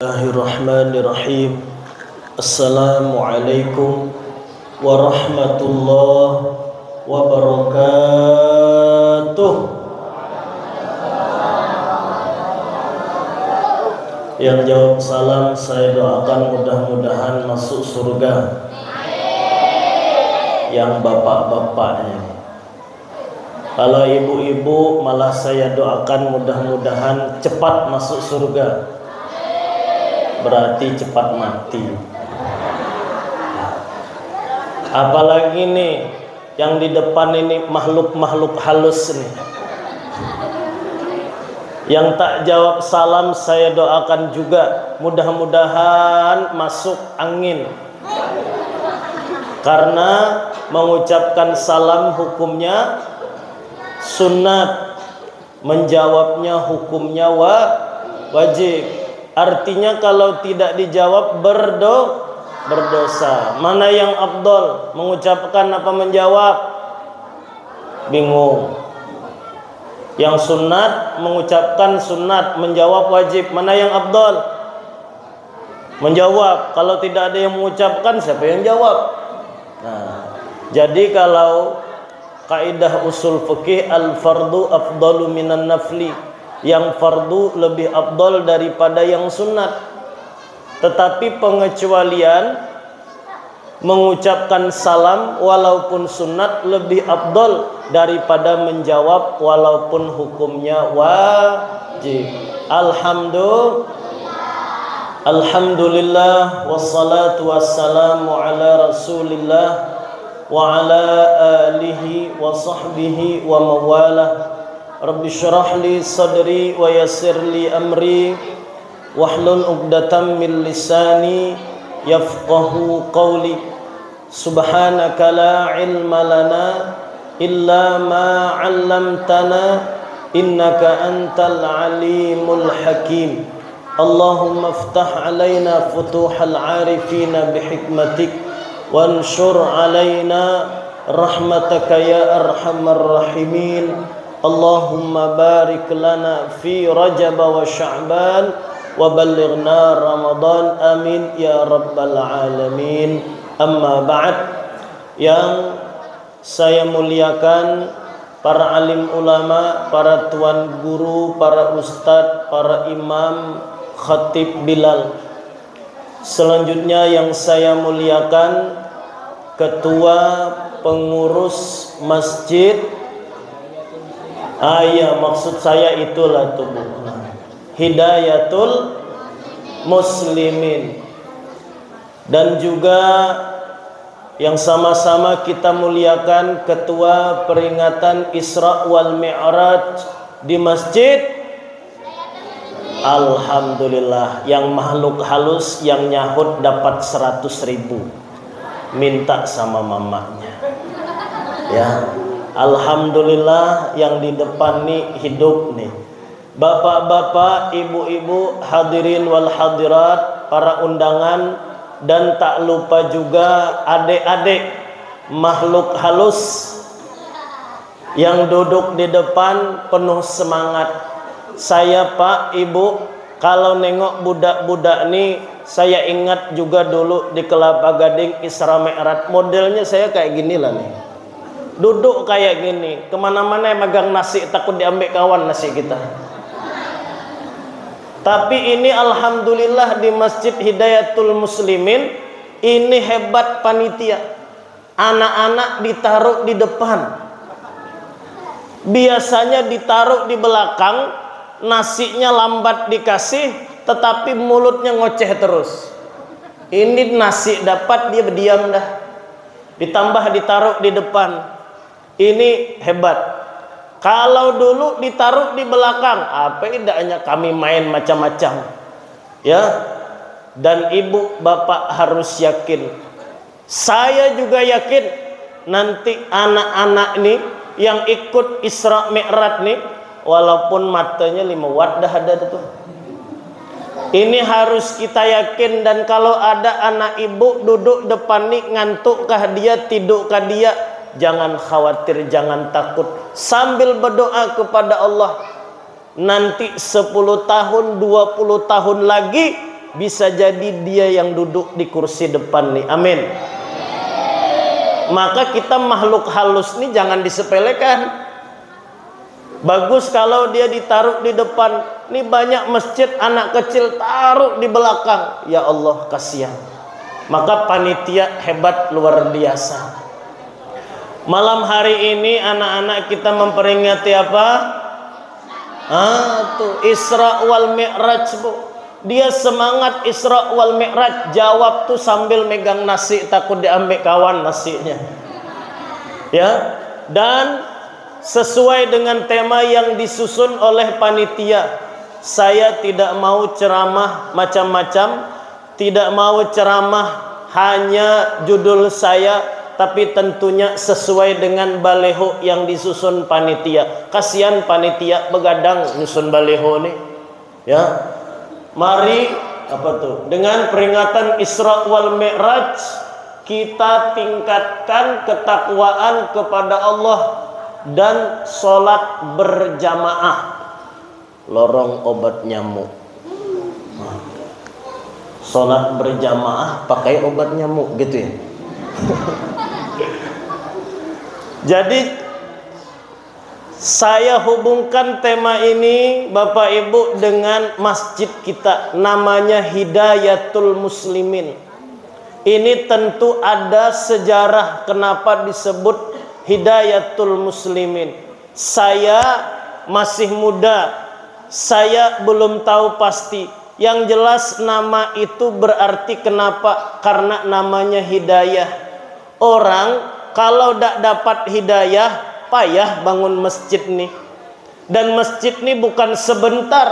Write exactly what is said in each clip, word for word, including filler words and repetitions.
Bismillahirrahmanirrahim. Assalamualaikum warahmatullahi wabarakatuh. Yang jawab salam saya doakan mudah-mudahan masuk surga. Yang bapak-bapaknya. Kalau ibu-ibu malah saya doakan mudah-mudahan cepat masuk surga. Berarti cepat mati. Apalagi nih yang di depan ini makhluk-makhluk halus nih. Yang tak jawab salam saya doakan juga mudah-mudahan masuk angin. Karena mengucapkan salam hukumnya sunat, menjawabnya hukumnya wa, wajib. Artinya kalau tidak dijawab berdo, berdosa. Mana yang afdol, mengucapkan apa menjawab? Bingung. Yang sunat mengucapkan sunat, menjawab wajib. Mana yang afdol? Menjawab. Kalau tidak ada yang mengucapkan, siapa yang jawab? Nah, jadi kalau kaidah usul fikih, al fardu afdalu minan nafli, yang fardu lebih afdol daripada yang sunat. Tetapi pengecualian mengucapkan salam walaupun sunat lebih afdol daripada menjawab walaupun hukumnya wajib. Alhamdulillah. Alhamdulillah, wassalatu wassalamu ala Rasulillah wa ala alihi wa sahbihi wa mawalah. Rabbi syrah li sadri wa yassir li amri wahlul uqdatam min lisani yafqahu qawli. Subhanaka la ilma lana illa ma 'allamtana innaka antal alimul hakim. Allahumma iftah alaina futuhal arifina bihikmatik wanshur alaina rahmataka ya arhamar rahimin. Allahumma barik lana fi Rajab wa Sya'ban wa ballighna Ramadan, amin ya rabbal alamin. Amma ba'd. Yang saya muliakan para alim ulama, para tuan guru, para ustadz, para imam, khatib bilal. Selanjutnya yang saya muliakan ketua pengurus masjid. Ah iya, maksud saya itulah tubuh. Hidayatul Muslimin. Dan juga yang sama-sama kita muliakan ketua peringatan Isra wal Mi'raj di masjid. Alhamdulillah, yang makhluk halus yang nyahut dapat seratus ribu. Minta sama mamanya. Ya. Alhamdulillah yang di depan nih hidup nih. Bapak-bapak, ibu-ibu, hadirin wal hadirat, para undangan, dan tak lupa juga adik-adik makhluk halus yang duduk di depan penuh semangat. Saya, Pak, Ibu, kalau nengok budak-budak ni, saya ingat juga dulu di Kelapa Gading Isra Mi'raj. Modelnya saya kayak gini lah nih. Duduk kayak gini, kemana-mana yang megang nasi takut diambil kawan nasi kita. Tapi ini alhamdulillah di Masjid Hidayatul Muslimin, ini hebat panitia. Anak-anak ditaruh di depan. Biasanya ditaruh di belakang, nasinya lambat dikasih, tetapi mulutnya ngoceh terus. Ini nasi dapat, dia berdiam dah. Ditambah ditaruh di depan. Ini hebat. Kalau dulu ditaruh di belakang, apa idaknya kami main macam-macam. Ya. Dan ibu bapak harus yakin. Saya juga yakin nanti anak-anak nih yang ikut Isra Mi'raj nih, walaupun matanya lima watt dah ada tuh. Ini harus kita yakin, dan kalau ada anak ibu duduk depan ni, ngantukkah dia, tidukkah dia, jangan khawatir, jangan takut. Sambil berdoa kepada Allah. Nanti sepuluh tahun, dua puluh tahun lagi, Bisa jadi dia yang duduk di kursi depan nih. Amin. Maka kita makhluk halus nih jangan disepelekan. Bagus kalau dia ditaruh di depan. Ini banyak masjid anak kecil taruh di belakang. Ya Allah, kasihan. Maka panitia hebat luar biasa. Malam hari ini anak-anak kita memperingati apa? Ah, tuh Isra wal Mi'raj, Bu. Dia semangat Isra wal Mi'raj, jawab tuh sambil megang nasi takut diambil kawan nasinya. Ya. Dan sesuai dengan tema yang disusun oleh panitia, saya tidak mau ceramah macam-macam, tidak mau ceramah hanya judul saya, tapi tentunya sesuai dengan baleho yang disusun panitia. Kasihan panitia begadang nyusun baleho nih. Ya. Mari apa tuh? Dengan peringatan Isra wal Mi'raj kita tingkatkan ketakwaan kepada Allah dan sholat berjamaah. Lorong obat nyamuk. Sholat berjamaah pakai obat nyamuk gitu ya. Jadi saya hubungkan tema ini Bapak Ibu dengan masjid kita namanya Hidayatul Muslimin. Ini tentu ada sejarah kenapa disebut Hidayatul Muslimin. Saya masih muda, saya belum tahu pasti. Yang jelas nama itu berarti kenapa? Karena namanya hidayah. Orang kalau tidak dapat hidayah, payah bangun masjid nih. Dan masjid nih bukan sebentar.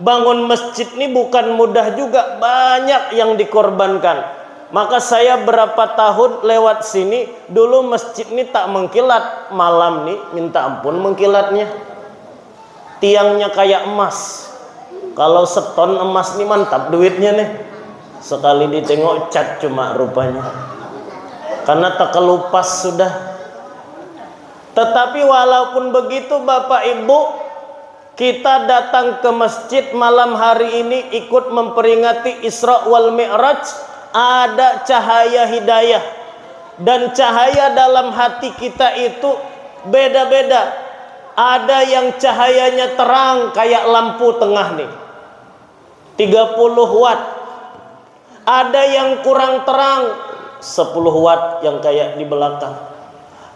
Bangun masjid nih bukan mudah juga, banyak yang dikorbankan. Maka saya berapa tahun lewat sini, dulu masjid nih tak mengkilat, malam nih minta ampun mengkilatnya. Tiangnya kayak emas. Kalau seton emas nih mantap duitnya nih. Sekali ditengok cat cuma rupanya. Karena terkelupas sudah. Tetapi walaupun begitu Bapak Ibu, kita datang ke masjid malam hari ini ikut memperingati Isra wal Mi'raj, ada cahaya hidayah. Dan cahaya dalam hati kita itu beda-beda. Ada yang cahayanya terang kayak lampu tengah nih. Tiga puluh watt. Ada yang kurang terang, sepuluh watt yang kayak di belakang.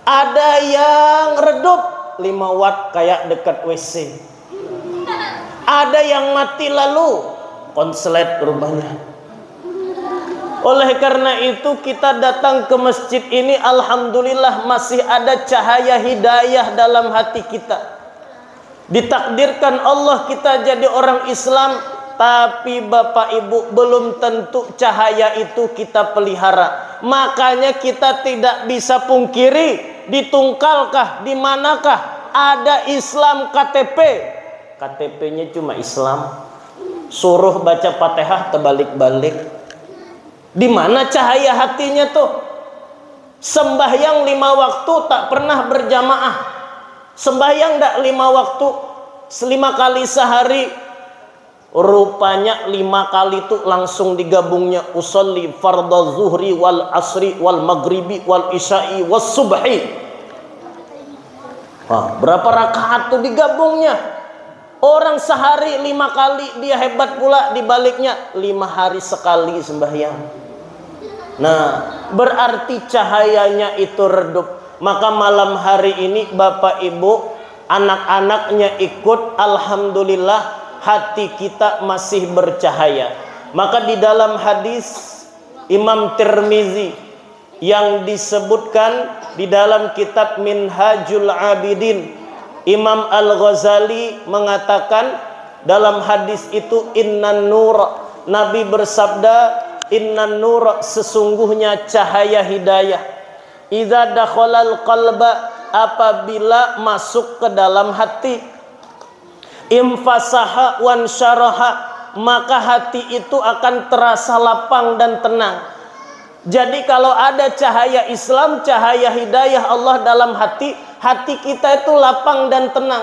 Ada yang redup, lima watt kayak dekat W C. Ada yang mati lalu, konslet rupanya. Oleh karena itu kita datang ke masjid ini, alhamdulillah masih ada cahaya hidayah dalam hati kita. Ditakdirkan Allah kita jadi orang Islam, tapi Bapak Ibu belum tentu cahaya itu kita pelihara. Makanya kita tidak bisa pungkiri di Tungkal kah, di manakah ada Islam K T P. K T P-nya cuma Islam. Suruh baca Fatihah terbalik-balik. Di mana cahaya hatinya tuh? Sembahyang lima waktu tak pernah berjamaah. Sembahyang dak lima waktu, lima kali sehari. Rupanya lima kali tu langsung digabungnya, usolli fardhu zuhri wal asri wal maghribi wal isya'i was subhi. Wah, berapa rakaat tu digabungnya? Orang sehari lima kali, dia hebat pula, dibaliknya lima hari sekali sembahyang. Nah, berarti cahayanya itu redup. Maka malam hari ini Bapak Ibu, anak-anaknya ikut, alhamdulillah hati kita masih bercahaya. Maka di dalam hadis Imam Tirmizi yang disebutkan di dalam kitab Minhajul Abidin, Imam Al-Ghazali mengatakan dalam hadis itu, innan nur, Nabi bersabda, innan nur, sesungguhnya cahaya hidayah, idza dakhalal qalba, apabila masuk ke dalam hati, infasaha wansyaraha, maka hati itu akan terasa lapang dan tenang. Jadi kalau ada cahaya Islam, cahaya hidayah Allah dalam hati, hati kita itu lapang dan tenang.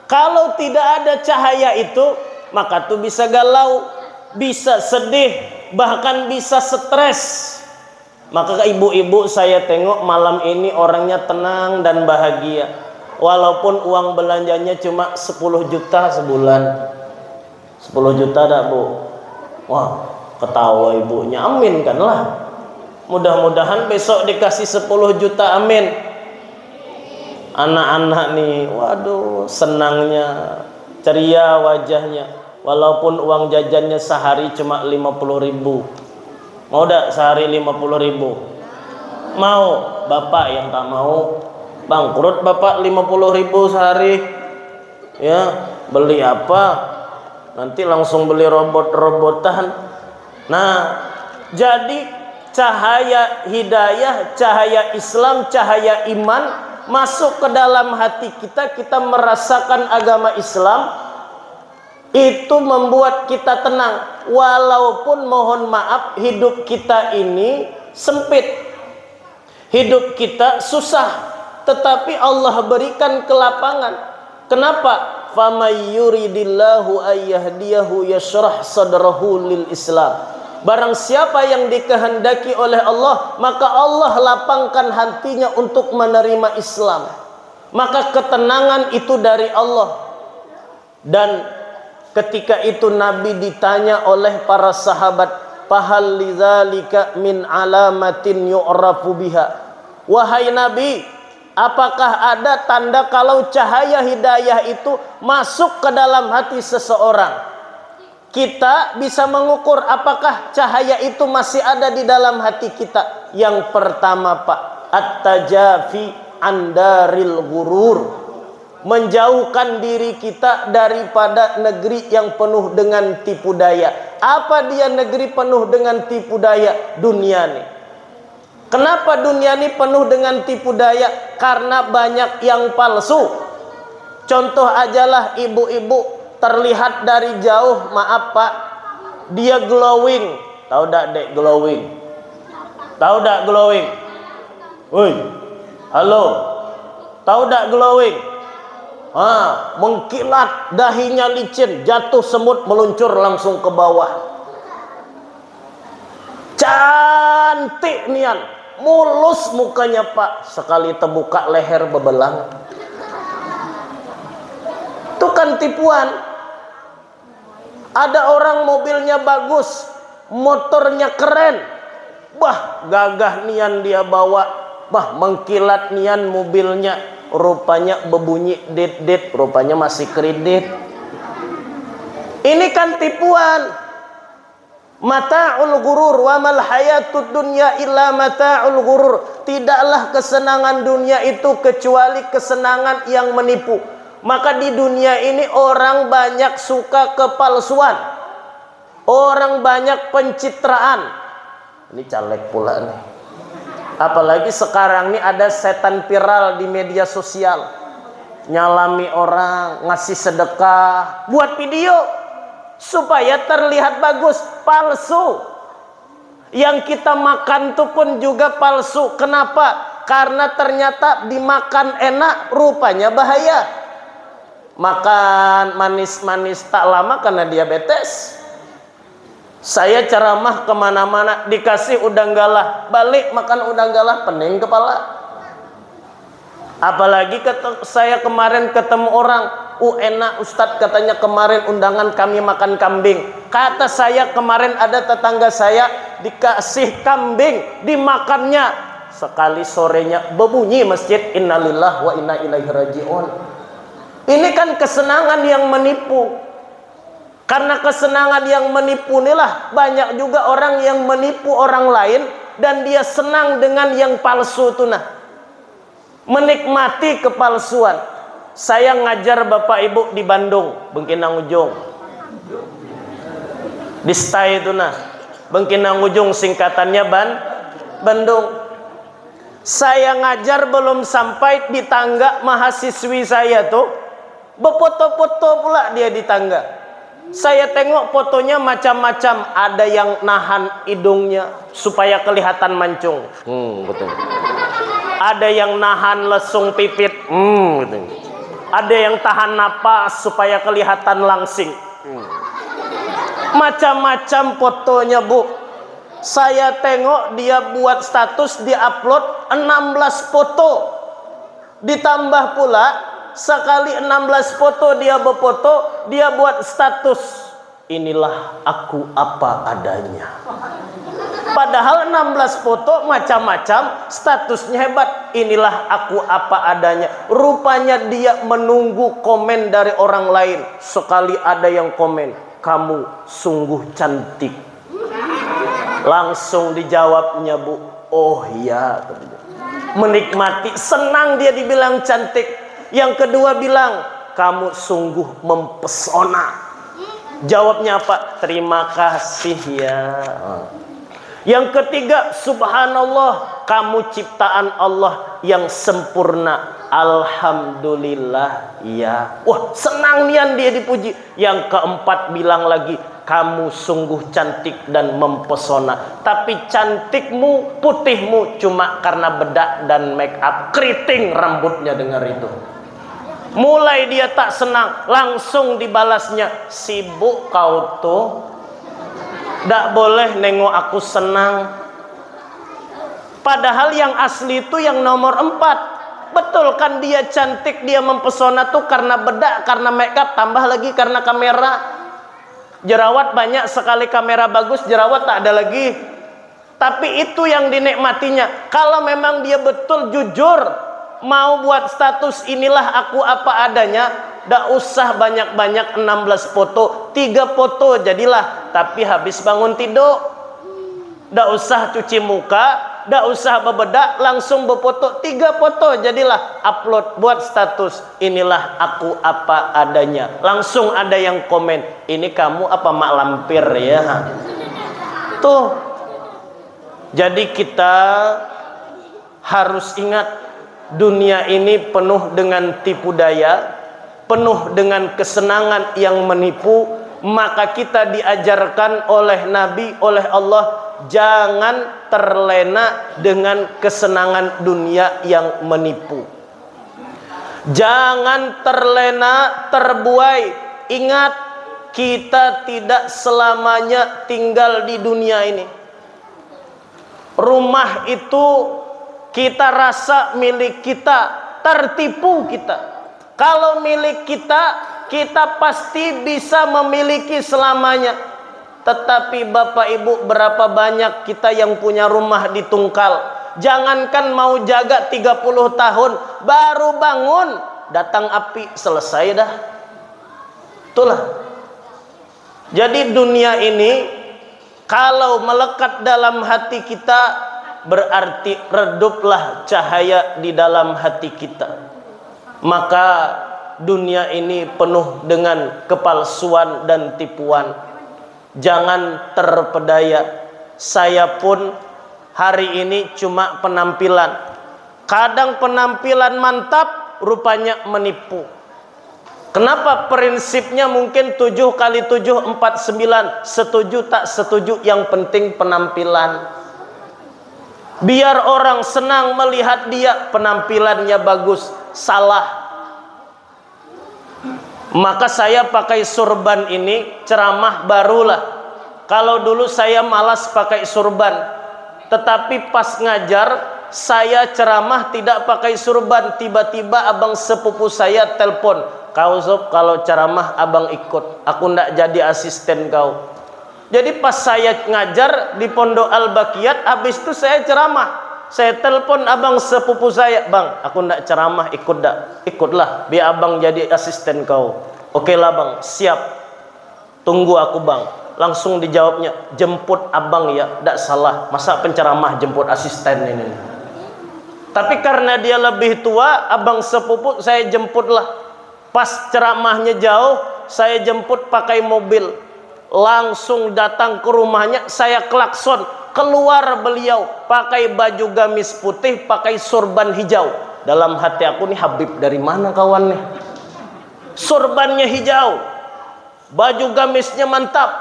Kalau tidak ada cahaya itu, maka tu bisa galau. Bisa sedih, bahkan bisa stres. Maka ibu-ibu saya tengok malam ini orangnya tenang dan bahagia. Walaupun uang belanjanya cuma sepuluh juta sebulan. Sepuluh juta dak, Bu? Wah, ketawa ibunya. Amin kan lah. Mudah-mudahan besok dikasih sepuluh juta, amin. Anak-anak nih, waduh, senangnya, ceria wajahnya. Walaupun uang jajannya sehari cuma lima puluh ribu. Mau dak sehari lima puluh ribu? Mau. Bapak yang tak mau. Bangkrut bapak, lima puluh ribu sehari. Ya, beli apa? Nanti langsung beli robot-robotan. Nah, jadi cahaya hidayah, cahaya Islam, cahaya iman masuk ke dalam hati kita, kita merasakan agama Islam, itu membuat kita tenang. Walaupun, mohon maaf, hidup kita ini sempit. Hidup kita susah, tetapi Allah berikan kelapangan. Kenapa? Faman yuridillahu ayyahdiyahu yashrah sadrahu lil Islam. Barang siapa yang dikehendaki oleh Allah, maka Allah lapangkan hatinya untuk menerima Islam. Maka ketenangan itu dari Allah. Dan ketika itu Nabi ditanya oleh para sahabat, "Fahal lidzalika min alamatin yu'rafu biha?" Wahai Nabi, apakah ada tanda kalau cahaya hidayah itu masuk ke dalam hati seseorang? Kita bisa mengukur apakah cahaya itu masih ada di dalam hati kita. Yang pertama, Pak, at-tajafi andaril gurur. Menjauhkan diri kita daripada negeri yang penuh dengan tipu daya. Apa dia negeri penuh dengan tipu daya? Dunia nih. Kenapa dunia ini penuh dengan tipu daya? Karena banyak yang palsu. Contoh ajalah ibu-ibu terlihat dari jauh, maaf Pak, dia glowing. Tahu dak dek glowing? Tahu dak glowing? Woi, halo. Tahu dak glowing? Ha, mengkilat, dahinya licin, jatuh semut meluncur langsung ke bawah. Cantik nian, mulus mukanya Pak, sekali terbuka leher bebelang. Itu kan tipuan. Ada orang mobilnya bagus, motornya keren, bah gagah nian dia bawa, bah mengkilat nian mobilnya, rupanya bebunyi dit-dit, rupanya masih kredit. Ini kan tipuan. Mata'ul gurur, wa mal hayatud dunya illa mata'ul gurur. Tidaklah kesenangan dunia itu kecuali kesenangan yang menipu. Maka di dunia ini orang banyak suka kepalsuan. Orang banyak pencitraan. Ini caleg pula nih. Apalagi sekarang nih ada setan viral di media sosial. Nyalami orang, ngasih sedekah, buat video supaya terlihat bagus, palsu. Yang kita makan tuh pun juga palsu. Kenapa? Karena ternyata dimakan enak, rupanya bahaya. Makan manis-manis tak lama kena diabetes. Saya ceramah kemana-mana, dikasih udang galah, balik makan udang galah, pening kepala. Apalagi kata saya kemarin ketemu orang, uh enak Ustadz, katanya kemarin undangan kami makan kambing. Kata saya kemarin ada tetangga saya dikasih kambing, dimakannya. Sekali sorenya bebunyi masjid, innalillah wa inna ilaihi rajiun. Ini kan kesenangan yang menipu. Karena kesenangan yang menipu inilah, banyak juga orang yang menipu orang lain dan dia senang dengan yang palsu tu nah. Menikmati kepalsuan. Saya ngajar Bapak Ibu di Bandung, Bengkinang Ujung. Di stai tu nah. Bengkinang Ujung singkatannya Ban Bandung. Saya ngajar belum sampai di tangga mahasiswi saya tu, befoto-foto pula dia di tangga. Saya tengok fotonya macam-macam, ada yang nahan hidungnya supaya kelihatan mancung. Hmm, betul. Ada yang nahan lesung pipit. Hmm, gitu. Ada yang tahan napas supaya kelihatan langsing. Hmm. Macam-macam fotonya, Bu. Saya tengok dia buat status, dia upload enam belas foto. Ditambah pula, sekali enam belas foto dia befoto, dia buat status, "Inilah aku apa adanya." Padahal enam belas foto macam-macam, statusnya hebat. "Inilah aku apa adanya." Rupanya dia menunggu komen dari orang lain. Sekali ada yang komen, "Kamu sungguh cantik." Langsung dijawabnya, Bu, "Oh iya," katanya. Menikmati, senang dia dibilang cantik. Yang kedua bilang, "Kamu sungguh mempesona." Jawabnya apa? "Terima kasih ya." Yang ketiga, "Subhanallah, kamu ciptaan Allah yang sempurna. Alhamdulillah ya." Wah, senang nian dia dipuji. Yang keempat bilang lagi, "Kamu sungguh cantik dan mempesona. Tapi cantikmu, putihmu cuma karena bedak dan make up." Keriting rambutnya dengar itu. Mulai dia tak senang, langsung dibalasnya, "Sibuk kau tuh. Dak boleh nengok aku senang." Padahal yang asli itu yang nomor empat. Betul kan, dia cantik, dia mempesona tuh karena bedak, karena make up, tambah lagi karena kamera. Jerawat banyak sekali, kamera bagus, jerawat tak ada lagi. Tapi itu yang dinikmatinya. Kalau memang dia betul jujur, mau buat status, "Inilah aku apa adanya," dak usah banyak-banyak enam belas foto, tiga foto jadilah. Tapi habis bangun tidur, dak usah cuci muka, dak usah bebedak, langsung befoto, tiga foto jadilah, upload, buat status, "Inilah aku apa adanya." Langsung ada yang komen, "Ini kamu apa mak lampir ya?" Tuh. Jadi kita harus ingat, dunia ini penuh dengan tipu daya, penuh dengan kesenangan yang menipu. Maka kita diajarkan oleh Nabi, oleh Allah, jangan terlena dengan kesenangan dunia yang menipu. Jangan terlena, terbuai. Ingat, kita tidak selamanya tinggal di dunia ini. Rumah itu kita rasa milik kita, tertipu kita. Kalau milik kita, kita pasti bisa memiliki selamanya. Tetapi Bapak Ibu, berapa banyak kita yang punya rumah di Tungkal? Jangankan mau jaga tiga puluh tahun, baru bangun, datang api, selesai dah. Itulah. Jadi dunia ini kalau melekat dalam hati kita, berarti reduplah cahaya di dalam hati kita. Maka dunia ini penuh dengan kepalsuan dan tipuan. Jangan terpedaya. Saya pun hari ini cuma penampilan. Kadang penampilan mantap, rupanya menipu. Kenapa? Prinsipnya mungkin tujuh kali tujuh, empat sembilan. Setuju tak setuju, yang penting penampilan. Biar orang senang melihat dia, penampilannya bagus. Salah. Maka saya pakai surban ini, ceramah barulah. Kalau dulu saya malas pakai surban, tetapi pas ngajar, saya ceramah tidak pakai surban. Tiba-tiba abang sepupu saya telpon, "Kau Sob, kalau ceramah abang ikut, aku ndak jadi asisten kau." Jadi pas saya ngajar di Pondok Al-Baqiyat, habis itu saya ceramah. Saya telpon abang sepupu saya, "Bang, aku ndak ceramah, ikut dak?" "Ikutlah, biar abang jadi asisten kau." "Oke lah bang, siap. Tunggu aku bang." Langsung dijawabnya, "Jemput abang ya." Ndak salah, masa penceramah jemput asisten ini? Tapi karena dia lebih tua, abang sepupu, saya jemputlah. Pas ceramahnya jauh, saya jemput pakai mobil. Langsung datang ke rumahnya, saya klakson. Keluar beliau pakai baju gamis putih, pakai surban hijau. Dalam hati aku, "Nih Habib dari mana kawan nih?" Surbannya hijau, baju gamisnya mantap.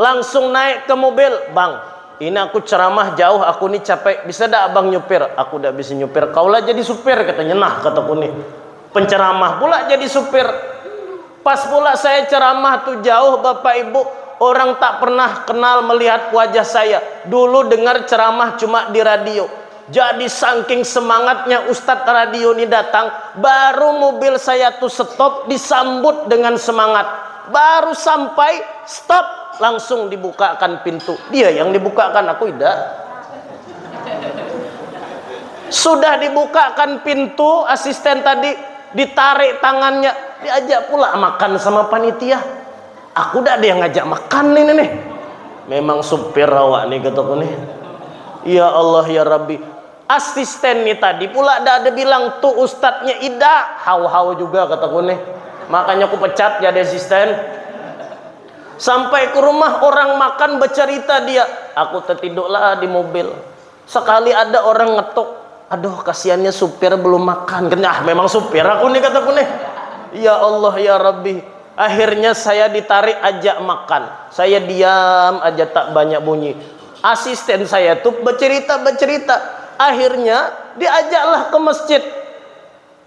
Langsung naik ke mobil, "Bang, ini aku ceramah jauh, aku nih capek. Bisa dak abang nyupir?" "Aku dak bisa nyupir, kaulah jadi supir," katanya. "Nah," kataku nih, penceramah pula jadi supir. Pas pula saya ceramah tuh jauh, Bapak Ibu, Orang tak pernah kenal melihat wajah saya. Dulu dengar ceramah cuma di radio. Jadi saking semangatnya Ustadz radio ini datang, baru mobil saya tuh stop, disambut dengan semangat. Baru sampai, stop, langsung dibukakan pintu. Dia yang dibukakan, aku tidak. Sudah dibukakan pintu, asisten tadi ditarik tangannya, diajak pula makan sama panitia. Aku dak ada yang ngajak makan ini nih. Memang supir awak nih, kataku nih. Ya Allah ya Rabbi. Asisten nih tadi pula dak ada bilang tu ustadznya ida, hau-hau juga, kataku nih. Makanya aku pecat jadi asisten. Sampai ke rumah orang makan, bercerita dia, aku tertidur lah di mobil. Sekali ada orang ngetuk, aduh kasihannya supir belum makan. Kena, ah, memang supir aku nih, kataku nih. Ya Allah ya Rabbi. Akhirnya saya ditarik ajak makan. Saya diam aja, tak banyak bunyi. Asisten saya tuh bercerita-bercerita. Akhirnya diajaklah ke masjid.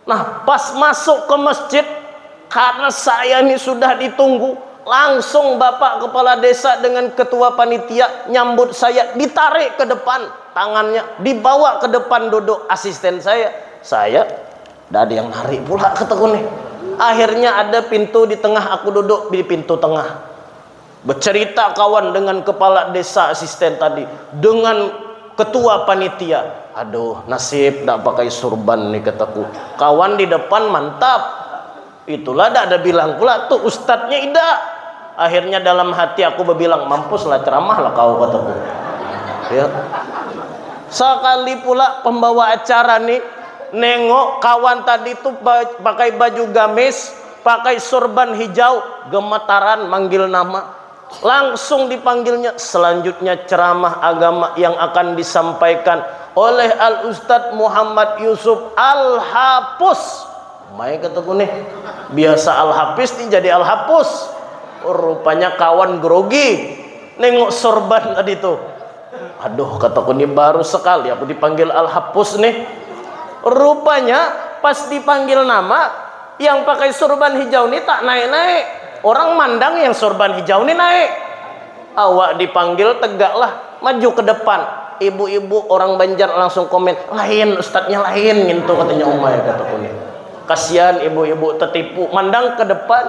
Nah, pas masuk ke masjid, karena saya ini sudah ditunggu, langsung bapak kepala desa dengan ketua panitia nyambut saya, ditarik ke depan tangannya, dibawa ke depan duduk asisten saya. Saya, dah ada yang narik pula, kataku nih. Akhirnya ada pintu di tengah, aku duduk di pintu tengah. Bercerita kawan dengan kepala desa asisten tadi, dengan ketua panitia. Aduh, nasib dak pakai surban nih, kataku. Kawan di depan mantap. Itulah dak ada bilang pula tuh ustadznya ida. Akhirnya dalam hati aku berbilang, mampuslah ceramah lah kau, kataku. Ya. Sekali pula pembawa acara nih nengok kawan tadi tuh ba- pakai baju gamis, pakai surban hijau, gemetaran manggil nama. Langsung dipanggilnya. Selanjutnya ceramah agama yang akan disampaikan oleh Al Ustadz Muhammad Yusuf Al Hapus. Mai, kataku nih. Biasa Al Hapis nih jadi Al Hapus. Rupanya kawan grogi nengok sorban tadi tuh. Aduh, kataku nih, baru sekali aku dipanggil Al Hapus nih. Rupanya pas dipanggil nama, yang pakai surban hijau ni tak naik-naik. Orang mandang yang surban hijau ni naik. Awak dipanggil, tegaklah, maju ke depan. Ibu-ibu orang Banjar langsung komen, lain ustadznya, lain ngintu, katanya umai, kataku ni. Kasihan ibu-ibu tertipu, mandang ke depan.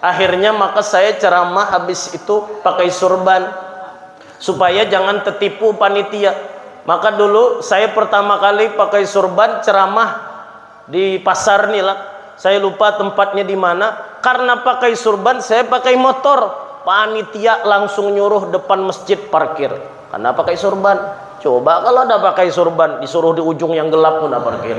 Akhirnya maka saya ceramah habis itu pakai surban supaya jangan tertipu panitia. Maka dulu saya pertama kali pakai surban ceramah di pasar ni lah. Saya lupa tempatnya di mana. Karena pakai surban, saya pakai motor. Panitia langsung nyuruh depan masjid parkir. Karena pakai surban. Coba kalau ada pakai surban, disuruh di ujung yang gelap pun parkir.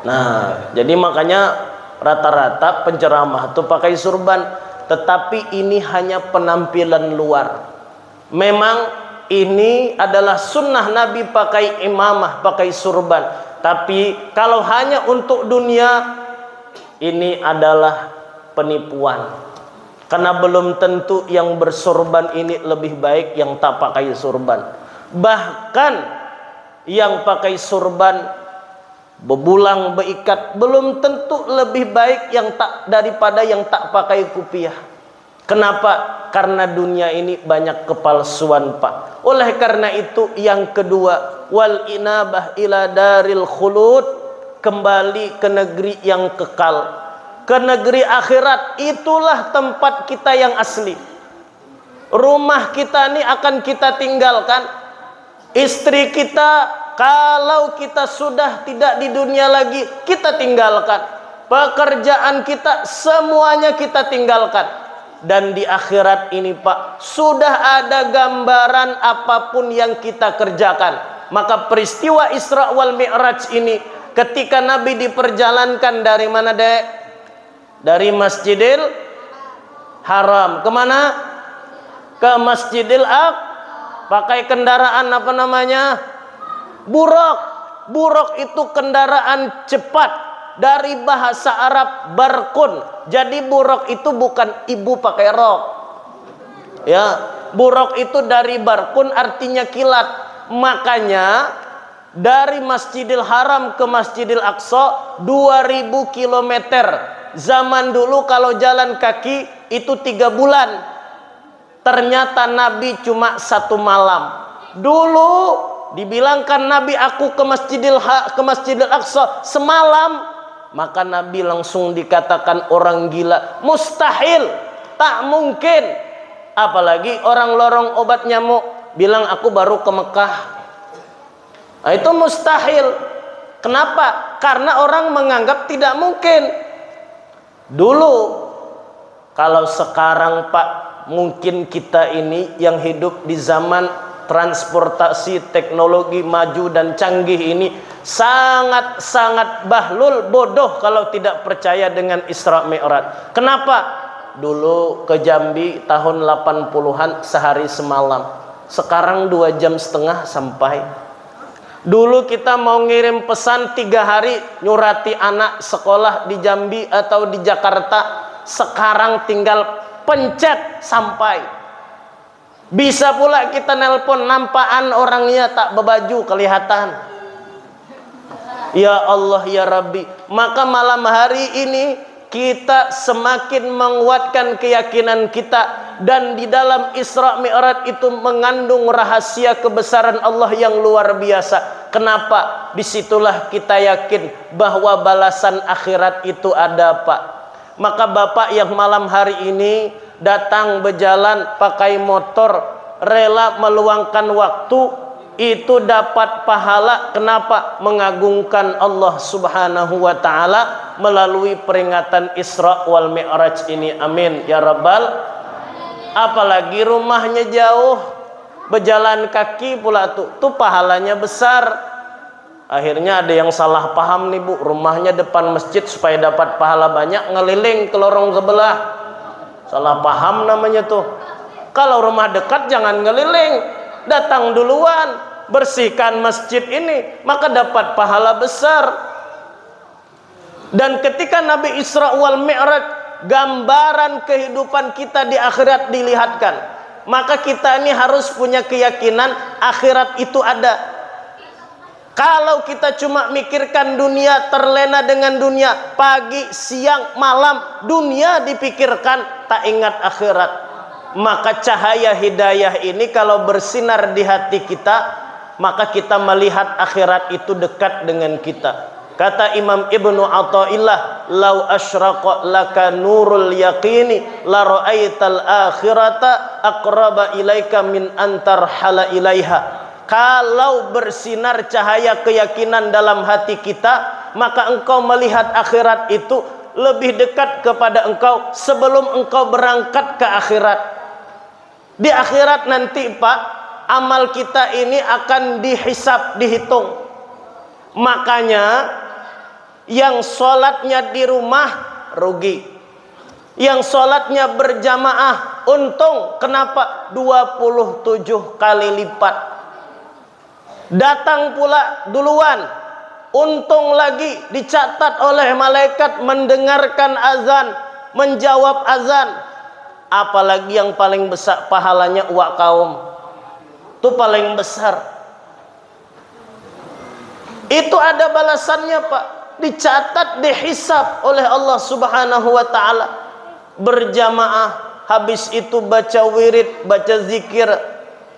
Nah, jadi makanya rata-rata penceramah tuh pakai surban. Tetapi ini hanya penampilan luar. Memang ini adalah sunnah Nabi pakai imamah, pakai surban. Tapi kalau hanya untuk dunia, ini adalah penipuan. Karena belum tentu yang bersurban ini lebih baik yang tak pakai surban. Bahkan yang pakai surban bebulang beikat belum tentu lebih baik yang tak daripada yang tak pakai kupiah. Kenapa? Karena dunia ini banyak kepalsuan, Pak. Oleh karena itu, yang kedua, wal inabah ila daril khulud, kembali ke negeri yang kekal. Ke negeri akhirat, itulah tempat kita yang asli. Rumah kita ni akan kita tinggalkan. Istri kita, kalau kita sudah tidak di dunia lagi, kita tinggalkan. Pekerjaan kita, semuanya kita tinggalkan. Dan di akhirat ini, Pak, sudah ada gambaran apapun yang kita kerjakan. Maka peristiwa Isra wal Mi'raj ini, ketika Nabi diperjalankan dari mana, Dek? Dari Masjidil Haram. Kemana? Ke Masjidil Aq. Pakai kendaraan apa namanya? Buraq. Buraq itu kendaraan cepat. Dari bahasa Arab barkun. Jadi buraq itu bukan ibu pakai rok. Ya, buraq itu dari barkun, artinya kilat. Makanya dari Masjidil Haram ke Masjidil Aqsa dua ribu kilometer. Zaman dulu kalau jalan kaki itu tiga bulan. Ternyata Nabi cuma satu malam. Dulu dibilangkan Nabi, "Aku ke Masjidil Ha-, ke Masjidil Aqsa semalam." Maka Nabi langsung dikatakan orang gila. Mustahil. Tak mungkin. Apalagi orang lorong obat nyamuk bilang, "Aku baru ke Mekah." Nah, itu mustahil. Kenapa? Karena orang menganggap tidak mungkin. Dulu, kalau sekarang, Pak, mungkin kita ini yang hidup di zaman transportasi teknologi maju dan canggih ini sangat-sangat bahlul, bodoh kalau tidak percaya dengan Isra Mi'raj. Kenapa? Dulu ke Jambi tahun delapan puluhan sehari semalam. Sekarang dua jam setengah sampai. Dulu kita mau ngirim pesan tiga hari nyurati anak sekolah di Jambi atau di Jakarta, sekarang tinggal pencet sampai. Bisa pula kita nelpon, nampakan orangnya tak bebaju kelihatan. Ya Allah, ya Rabbi, maka malam hari ini kita semakin menguatkan keyakinan kita, dan di dalam Isra Mi'raj itu mengandung rahasia kebesaran Allah yang luar biasa. Kenapa? Disitulah kita yakin bahwa balasan akhirat itu ada, Pak. Maka Bapak yang malam hari ini datang berjalan pakai motor, rela meluangkan waktu, itu dapat pahala. Kenapa? Mengagungkan Allah Subhanahu wa Ta'ala melalui peringatan Isra wal Mi'raj ini. Amin ya Rabbal. Apalagi rumahnya jauh, berjalan kaki pula tu, tu pahalanya besar. Akhirnya ada yang salah paham nih, Bu, rumahnya depan masjid, supaya dapat pahala banyak ngeliling ke lorong sebelah. Salah paham namanya tuh. Kalau rumah dekat jangan ngeliling, datang duluan, bersihkan masjid ini, maka dapat pahala besar. Dan ketika Nabi Isra wal Mi'raj, gambaran kehidupan kita di akhirat dilihatkan, maka kita ini harus punya keyakinan akhirat itu ada. Kalau kita cuma mikirkan dunia, terlena dengan dunia, pagi, siang, malam, dunia dipikirkan, tak ingat akhirat, maka cahaya hidayah ini kalau bersinar di hati kita, maka kita melihat akhirat itu dekat dengan kita. Kata Imam Ibnu Athaillah, "Lau asyraqa laka nurul yaqini la ra'aital akhirata aqraba ilaika min antar hala ilaiha." Kalau bersinar cahaya keyakinan dalam hati kita, maka engkau melihat akhirat itu lebih dekat kepada engkau sebelum engkau berangkat ke akhirat. Di akhirat nanti, Pak, amal kita ini akan dihisap, dihitung. Makanya, yang sholatnya di rumah rugi. Yang sholatnya berjamaah untung. Kenapa? Dua puluh tujuh kali lipat. Datang pula duluan. Untung lagi dicatat oleh malaikat mendengarkan azan, menjawab azan. Apalagi yang paling besar pahalanya, uak kaum. Itu paling besar. Itu ada balasannya, Pak. Dicatat, dihisap oleh Allah Subhanahu wa Ta'ala. Berjamaah, habis itu baca wirid, baca zikir,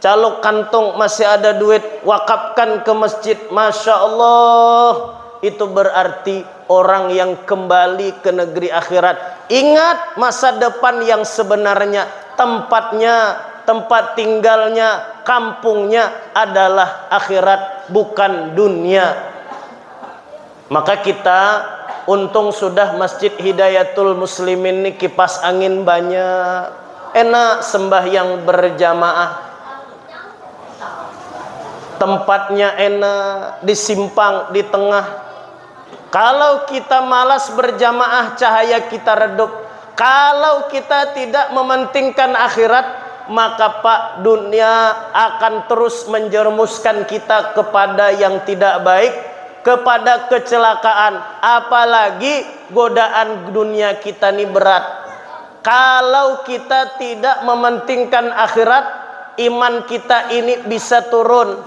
caluk kantung, masih ada duit, wakafkan ke masjid. Masya Allah, itu berarti orang yang kembali ke negeri akhirat. Ingat, masa depan yang sebenarnya, tempatnya, tempat tinggalnya, kampungnya adalah akhirat, bukan dunia. Maka kita, untung sudah Masjid Hidayatul Muslimin ni kipas angin banyak, enak sembahyang berjamaah, tempatnya enak, di simpang, di tengah. Kalau kita malas berjamaah, cahaya kita redup. Kalau kita tidak mementingkan akhirat, maka, Pak, dunia akan terus menjerumuskan kita kepada yang tidak baik, kepada kecelakaan. Apalagi godaan dunia kita ni berat. Kalau kita tidak mementingkan akhirat, iman kita ini bisa turun.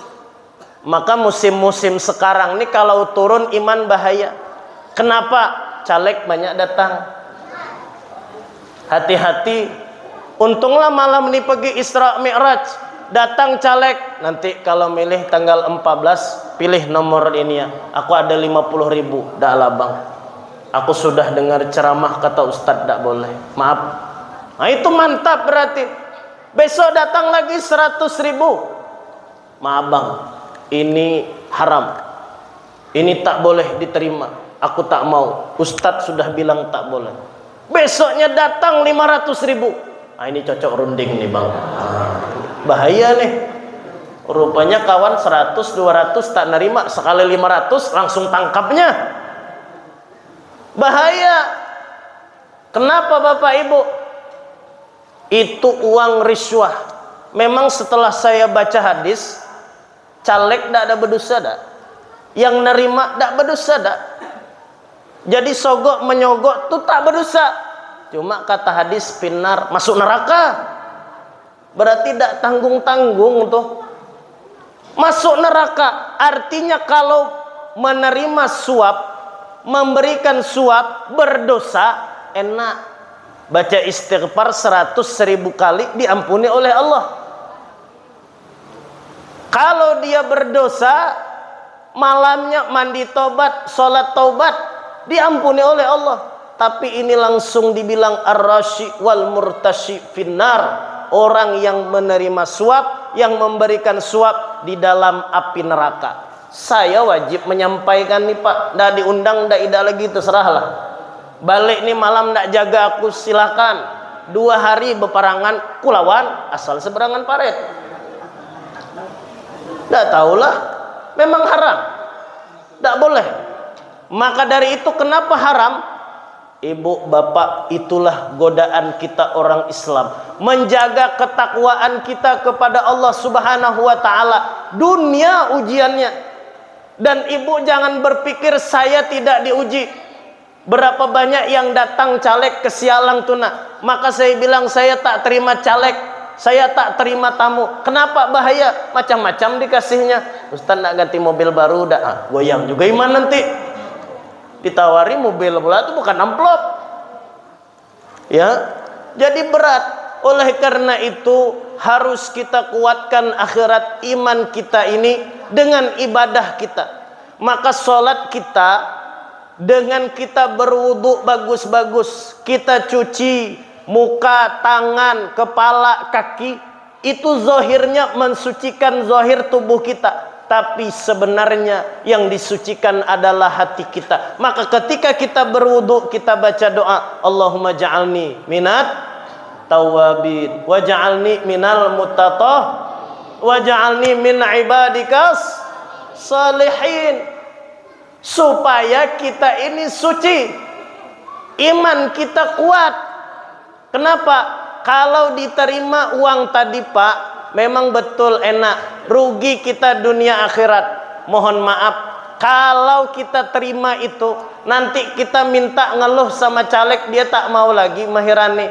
Maka musim-musim sekarang ni kalau turun iman bahaya. Kenapa? Caleg banyak datang. Hati-hati, Untunglah malam ni pergi Isra Mi'raj. Datang caleg, nanti kalau milih tanggal empat belas, pilih nomor ini ya. Aku ada lima puluh ribu, dah lah bang. Aku sudah dengar ceramah kata ustadz tak boleh. Maaf. Nah itu mantap berarti. Besok datang lagi seratus ribu. Maaf bang, ini haram. Ini tak boleh diterima. Aku tak mau. Ustadz sudah bilang tak boleh. Besoknya datang lima ratus ribu. Ah, ini cocok runding nih bang. Ah, bahaya nih. Rupanya kawan seratus, dua ratus tak nerima. Sekali lima ratus langsung tangkapnya. Bahaya. Kenapa bapak ibu? Itu uang riswah. Memang setelah saya baca hadis, caleg tidak ada berdosa dah. Yang nerima tidak berdosa dah. Jadi sogok menyogok tu tak berdosa. Cuma kata hadis pinar masuk neraka. Berarti tidak tanggung-tanggung tuh. Masuk neraka artinya kalau menerima suap, memberikan suap, berdosa, enak. Baca istighfar seratus seribu kali diampuni oleh Allah. Kalau dia berdosa, malamnya mandi tobat, sholat taubat, diampuni oleh Allah. Tapi ini langsung dibilang ar-rashi wal murtashi finnar. Orang yang menerima suap, yang memberikan suap di dalam api neraka. Saya wajib menyampaikan nih pak. Ndak diundang, ndak ida lagi, terserahlah. Balik nih malam ndak jaga aku, silakan. Dua hari beparangan, kulawan, asal seberangan parit. Ndak tahulah, memang haram. Ndak boleh. Maka dari itu kenapa haram? Ibu bapak, itulah godaan kita orang Islam. Menjaga ketakwaan kita kepada Allah Subhanahu wa taala. Dunia ujiannya. Dan ibu jangan berpikir saya tidak diuji. Berapa banyak yang datang caleg ke Sialang tu nak. Maka saya bilang saya tak terima caleg. Saya tak terima tamu. Kenapa bahaya? Macam-macam dikasihnya. Ustaz nak ganti mobil baru dah. Ah, goyang juga iman nanti. Ditawari mobil pula tu bukan amplop. Ya, jadi berat. Oleh karena itu harus kita kuatkan akhirat iman kita ini dengan ibadah kita. Maka sholat kita dengan kita berwudu bagus-bagus, kita cuci muka, tangan, kepala, kaki, itu zahirnya mensucikan zahir tubuh kita. Tapi sebenarnya yang disucikan adalah hati kita. Maka ketika kita berwudu, kita baca doa, Allahumma ja'alni minat tawabin, wa ja'alni minal mutatah, wa ja'alni min ibadikas salihin. Supaya kita ini suci, iman kita kuat. Kenapa? Kalau diterima uang tadi pak, memang betul enak, rugi kita dunia akhirat. Mohon maaf, kalau kita terima itu, nanti kita minta ngeluh sama caleg, dia tak mau lagi mahirani.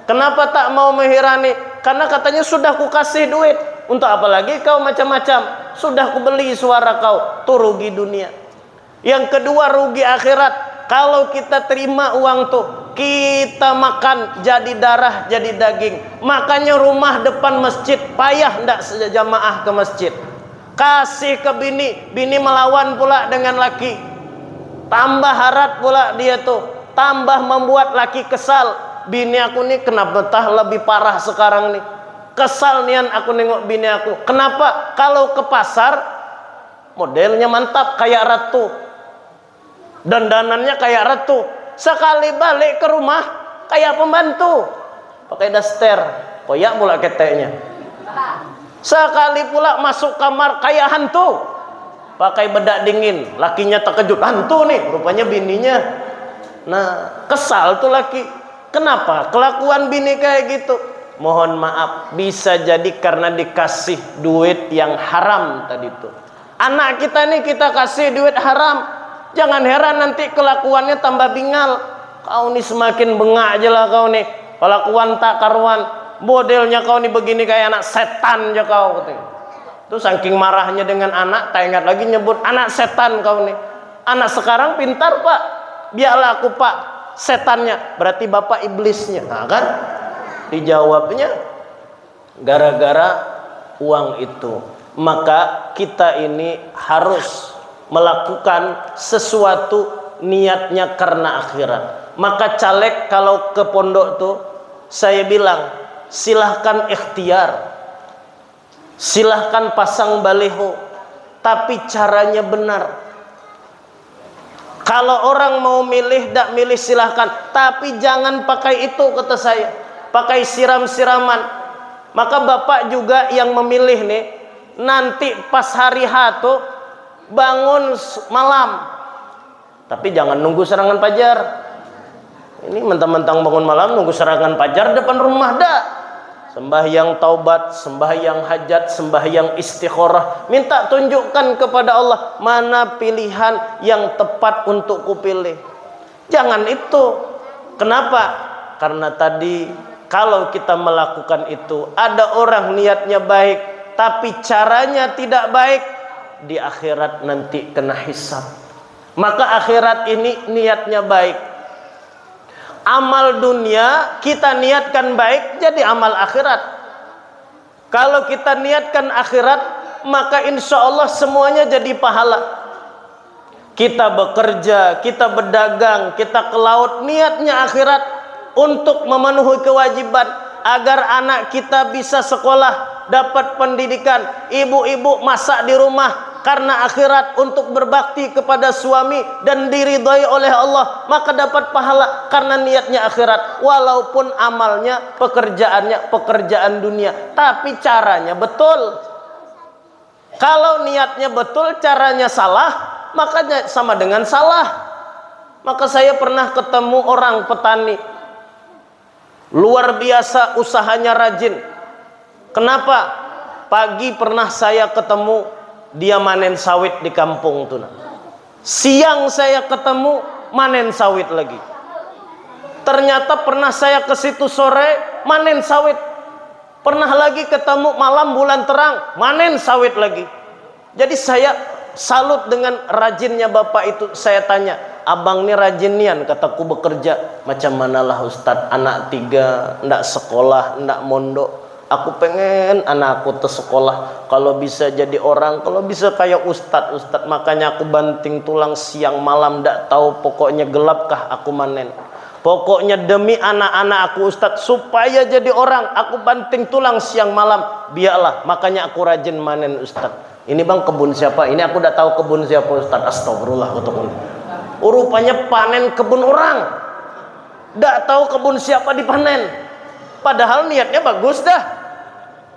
Kenapa tak mau mahirani? Karena katanya sudah kukasih duit. Untuk apa lagi kau macam-macam? Sudah kubeli suara kau. Tuh rugi dunia. Yang kedua rugi akhirat. Kalau kita terima uang tuh, kita makan jadi darah, jadi daging. Makanya rumah depan masjid payah ndak sejamaah ke masjid. Kasih ke bini, bini melawan pula dengan laki. Tambah harat pula dia tuh, tambah membuat laki kesal. Bini aku nih kenapa tah lebih parah sekarang nih. Kesal nian aku nengok bini aku. Kenapa? Kalau ke pasar, modelnya mantap kayak ratu. Dandanannya kayak ratu. Sekali balik ke rumah, kayak pembantu. Pakai daster, koyak pula keteknya. Sekali pula masuk kamar, kayak hantu. Pakai bedak dingin, lakinya terkejut. Hantu nih, rupanya bininya. Nah, kesal tuh laki. Kenapa? Kelakuan bini kayak gitu. Mohon maaf, bisa jadi karena dikasih duit yang haram tadi tuh. Anak kita nih kita kasih duit haram. Jangan heran nanti kelakuannya tambah bingal. Kau nih semakin bengak aja lah kau nih. Kelakuan tak karuan. Modelnya kau nih begini kayak anak setan aja kau, katanya. Tuh saking marahnya dengan anak, tak ingat lagi nyebut anak setan kau nih. Anak sekarang pintar pak. Biarlah aku pak setannya. Berarti bapak iblisnya. Nah, kan? Dijawabnya gara-gara uang itu. Maka kita ini harus melakukan sesuatu niatnya karena akhirat. Maka caleg kalau ke pondok tuh, saya bilang, silahkan ikhtiar. Silahkan pasang baliho, tapi caranya benar. Kalau orang mau milih, dak milih, silahkan, tapi jangan pakai itu, kata saya. Pakai siram-siraman. Maka bapak juga yang memilih nih, nanti pas hari H tuh bangun malam. Tapi jangan nunggu serangan pajar. Ini mentang-mentang bangun malam, nunggu serangan pajar depan rumah, dak. Sembahyang taubat, sembahyang hajat, sembahyang istikharah. Minta tunjukkan kepada Allah mana pilihan yang tepat untuk kupilih. Jangan itu. Kenapa? Karena tadi kalau kita melakukan itu, ada orang niatnya baik, tapi caranya tidak baik, di akhirat nanti kena hisab. Maka akhirat ini niatnya baik. Amal dunia kita niatkan baik, jadi amal akhirat. Kalau kita niatkan akhirat, maka insya Allah semuanya jadi pahala. Kita bekerja, kita berdagang, kita ke laut, niatnya akhirat untuk memenuhi kewajiban agar anak kita bisa sekolah, dapat pendidikan, ibu-ibu masak di rumah karena akhirat untuk berbakti kepada suami dan diridhoi oleh Allah, maka dapat pahala karena niatnya akhirat, walaupun amalnya, pekerjaannya, pekerjaan dunia, tapi caranya betul. Kalau niatnya betul, caranya salah, makanya sama dengan salah. Maka saya pernah ketemu orang petani, luar biasa usahanya rajin. Kenapa? Pagi pernah saya ketemu dia manen sawit di kampung tuh, nah. Siang saya ketemu manen sawit lagi. Ternyata pernah saya ke situ sore, manen sawit. Pernah lagi ketemu malam bulan terang, manen sawit lagi. Jadi saya salut dengan rajinnya bapak itu. Saya tanya, "Abang ni rajin nian," kataku, "bekerja." "Macam manalah, Ustadz, anak tiga, ndak sekolah, ndak mondok. Aku pengen anak aku tuh sekolah, kalau bisa jadi orang, kalau bisa kayak Ustadz, Ustadz. Makanya aku banting tulang siang malam, ndak tahu, pokoknya gelapkah aku manen. Pokoknya demi anak-anak aku, Ustadz, supaya jadi orang, aku banting tulang siang malam. Biaklah, makanya aku rajin manen, Ustadz." "Ini, Bang, kebun siapa?" "Ini aku ndak tahu kebun siapa, Ustadz." "Astagfirullah," kataku. Rupanya panen kebun orang. Ndak tahu kebun siapa dipanen. Padahal niatnya bagus dah.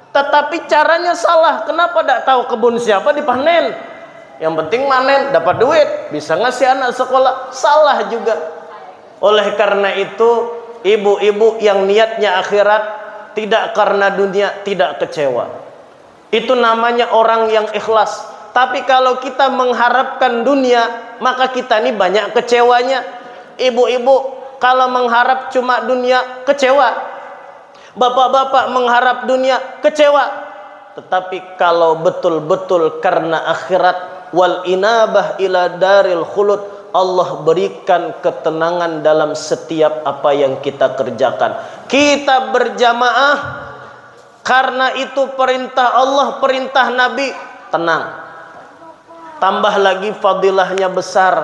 Tetapi caranya salah. Kenapa ndak tahu kebun siapa dipanen? Yang penting manen, dapat duit, bisa ngasih anak sekolah. Salah juga. Oleh karena itu, ibu-ibu yang niatnya akhirat, tidak karena dunia, tidak kecewa. Itu namanya orang yang ikhlas. Tapi kalau kita mengharapkan dunia, maka kita ni banyak kecewanya. Ibu-ibu, kalau mengharap cuma dunia, kecewa. Bapak-bapak mengharap dunia, kecewa. Tetapi kalau betul-betul karena akhirat, wal inabah ila daril khulud, Allah berikan ketenangan dalam setiap apa yang kita kerjakan. Kita berjamaah karena itu perintah Allah, perintah Nabi, tenang. Tambah lagi fadilahnya besar.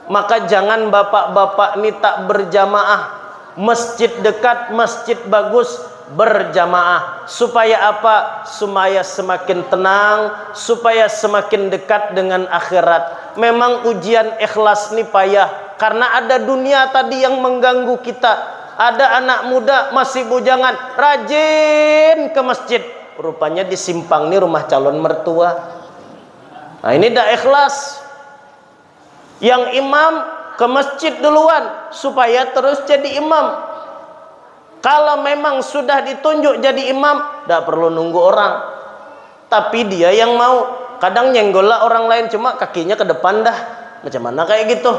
Maka jangan bapak-bapak ni tak berjamaah. Masjid dekat, masjid bagus, berjamaah. Supaya apa? Supaya semakin tenang, supaya semakin dekat dengan akhirat. Memang ujian ikhlas ni payah, karena ada dunia tadi yang mengganggu kita. Ada anak muda masih bujangan, rajin ke masjid. Rupanya di simpang ni rumah calon mertua. Nah, ini dak ikhlas. Yang imam ke masjid duluan supaya terus jadi imam. Kalau memang sudah ditunjuk jadi imam, dak perlu nunggu orang. Tapi dia yang mau. Kadang nyenggol lah orang lain, cuma kakinya ke depan dah. Macam mana kayak gitu?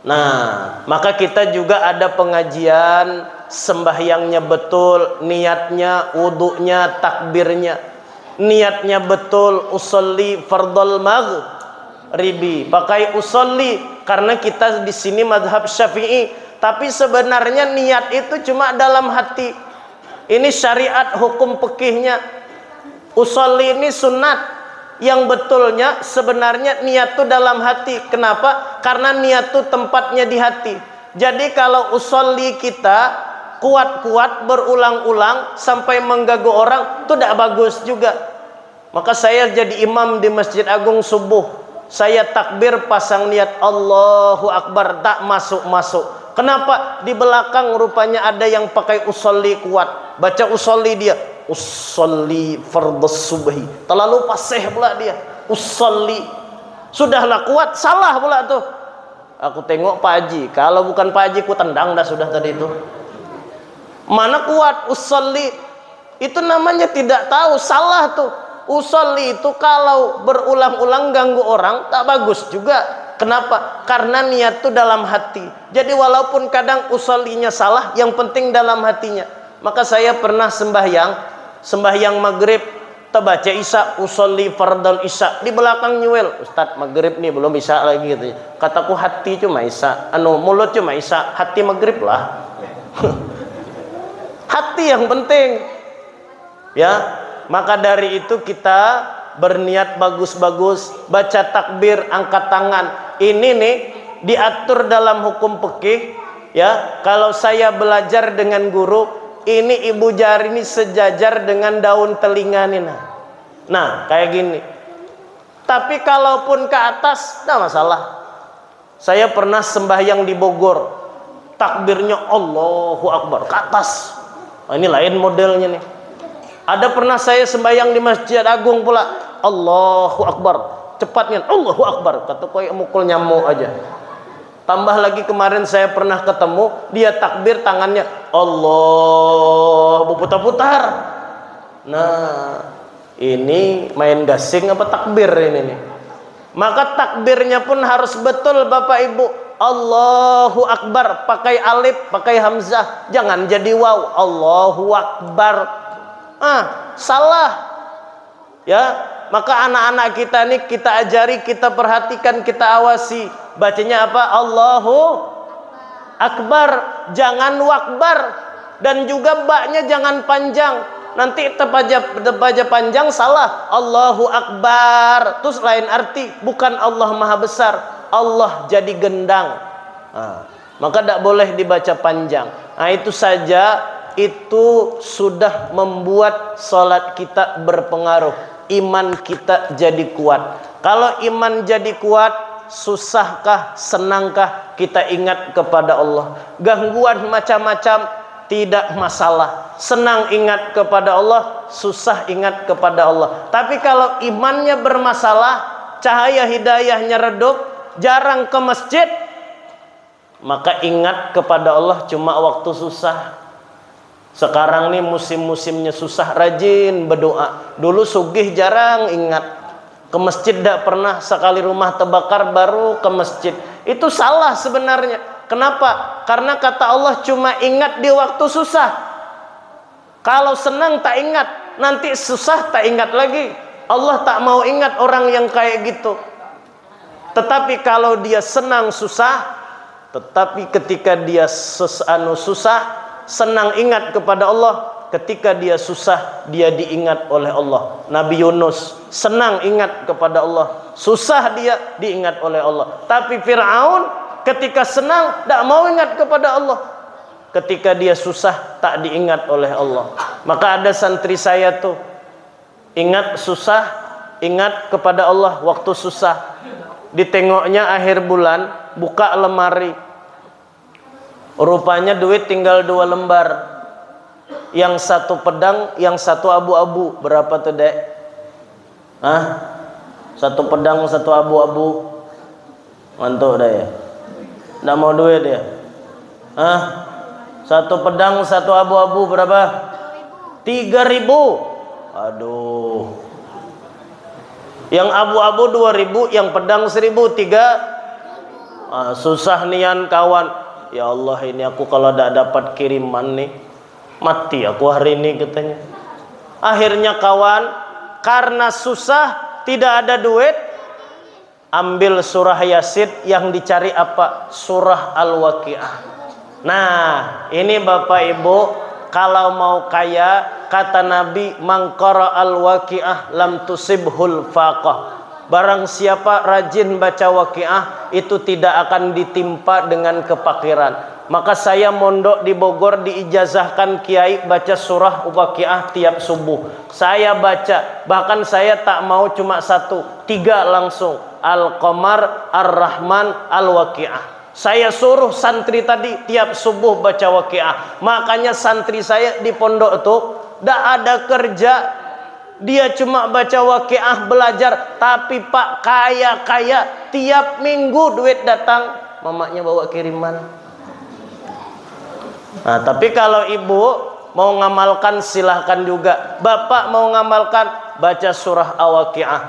Nah, maka kita juga ada pengajian, sembahyangnya betul, niatnya, wuduknya, takbirnya. Niatnya betul, usolli fardol maghribi. Pakai usolli, karena kita di sini madhab syafi'i. Tapi sebenarnya niat itu cuma dalam hati. Ini syariat hukum pekihnya. Usolli ini sunat. Yang betulnya sebenarnya niat tu dalam hati. Kenapa? Karena niat tu tempatnya di hati. Jadi kalau usolli kita kuat-kuat berulang-ulang sampai mengganggu orang, tu tidak bagus juga. Maka saya jadi imam di Masjid Agung subuh. Saya takbir pasang niat Allahu Akbar, tak masuk-masuk. Kenapa? Di belakang rupanya ada yang pakai usolli kuat. Baca usolli dia. Usolli fardhu subhi. Terlalu pasih pula dia. Usolli. Sudahlah kuat, salah pula tuh. Aku tengok Pak Haji. Kalau bukan Pak Haji, ku tendang dah sudah tadi itu. Mana kuat usolli? Itu namanya tidak tahu, salah tuh. Usolli itu kalau berulang-ulang ganggu orang, tak bagus juga. Kenapa? Karena niat tuh dalam hati. Jadi walaupun kadang usollinya salah, yang penting dalam hatinya. Maka saya pernah sembahyang, sembahyang maghrib, terbaca isya, usolli fardal isya. Di belakang nyuel, "Ustadz, maghrib nih, belum isya lagi," katanya. Kataku, "Hati cuma isya, anu, mulut cuma isya, hati maghrib lah." Hati yang penting. Ya, maka dari itu kita berniat bagus-bagus, baca takbir, angkat tangan. Ini nih diatur dalam hukum fikih, ya. Kalau saya belajar dengan guru, ini ibu jari ini sejajar dengan daun telinga nih, nah. Nah, kayak gini. Tapi kalaupun ke atas, tidak masalah. Saya pernah sembahyang di Bogor, takbirnya Allahu Akbar, ke atas. Nah, ini lain modelnya nih. Ada pernah saya sembahyang di Masjid Agung pula, Allahu Akbar, cepatnya Allahu Akbar, kata koyak mukul nyamuk aja. Tambah lagi kemarin saya pernah ketemu, dia takbir tangannya Allah berputar-putar. Nah, ini main gasing apa takbir ini nih? Maka takbirnya pun harus betul Bapak Ibu. Allahu Akbar, pakai alif, pakai hamzah, jangan jadi waw. Allahu Akbar. Ah, salah. Ya, maka anak-anak kita nih kita ajari, kita perhatikan, kita awasi. Bacanya apa? Allahu Akbar, jangan wakbar. Dan juga baknya jangan panjang. Nanti tepaja, tepaja panjang salah. Allahu Akbar. Terus lain arti. Bukan Allah Maha Besar. Allah jadi gendang. Nah, maka tidak boleh dibaca panjang. Nah, itu saja, itu sudah membuat salat kita berpengaruh. Iman kita jadi kuat. Kalau iman jadi kuat, susahkah, senangkah kita ingat kepada Allah? Gangguan macam-macam tidak masalah. Senang ingat kepada Allah, susah ingat kepada Allah. Tapi kalau imannya bermasalah, cahaya hidayahnya redup, jarang ke masjid, maka ingat kepada Allah cuma waktu susah. Sekarang nih musim-musimnya susah, rajin berdoa. Dulu sugih jarang ingat. Ke masjid tidak pernah, sekali rumah terbakar baru ke masjid. Itu salah sebenarnya. Kenapa? Karena kata Allah cuma ingat di waktu susah. Kalau senang tak ingat, nanti susah tak ingat lagi. Allah tak mau ingat orang yang kayak gitu. Tetapi kalau dia senang susah, tetapi ketika dia ses anu susah, senang ingat kepada Allah. Ketika dia susah, dia diingat oleh Allah. Nabi Yunus senang ingat kepada Allah, susah dia diingat oleh Allah. Tapi Firaun ketika senang tidak mau ingat kepada Allah. Ketika dia susah tak diingat oleh Allah. Maka ada santri saya tuh, ingat susah, ingat kepada Allah waktu susah. Ditengoknya akhir bulan, buka lemari. Rupanya duit tinggal dua lembar. Yang satu pedang, yang satu abu-abu. Berapa tuh, Dek? Hah? Satu pedang, satu abu-abu. Ngantuk dah ya. Ndak mau duit ya. Hah? Satu pedang, satu abu-abu berapa? Tiga ribu. Aduh. Yang abu-abu dua ribu, yang pedang seribu, tiga. Ah, susah nian kawan. Ya Allah, ini aku kalau tidak dapat kiriman nih, mati aku hari ini, katanya. Akhirnya kawan, karena susah, tidak ada duit, ambil surah Yasin, yang dicari apa? Surah Al-Waqiah. Nah, ini Bapak Ibu, Kalau mau kaya, kata Nabi, "Mangkara al-waqi'ah lam tusibhul faqah." Barang siapa rajin baca Waqiah, itu tidak akan ditimpa dengan kepakiran. Maka saya mondok di Bogor, diijazahkan kiai baca surah Waqiah tiap subuh. Saya baca, bahkan saya tak mau cuma satu, tiga langsung. Al-Qamar, Ar-Rahman, Al-Waqiah. Saya suruh santri tadi tiap subuh baca Waqiah. Makanya santri saya di pondok tu dak ada kerja. Dia cuma baca Waqiah belajar, tapi Pak kaya-kaya tiap minggu duit datang, mamanya bawa kiriman. Nah, tapi kalau ibu mau ngamalkan silahkan juga. Bapak mau ngamalkan, baca surah Al-Waqiah.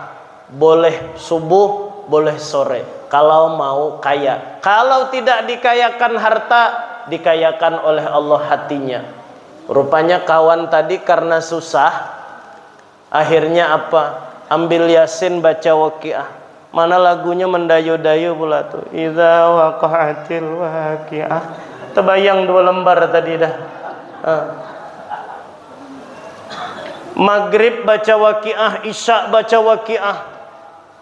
Boleh subuh, boleh sore. Kalau mau kaya. Kalau tidak dikayakan harta, dikayakan oleh Allah hatinya. Rupanya kawan tadi karena susah, akhirnya apa? Ambil Yasin, baca Waqiah. Mana lagunya mendayu-dayu pula tu. Idza waqa'atil waqiah. Terbayang dua lembar tadi dah. Ah. Maghrib baca Waqiah, Isya baca Waqiah.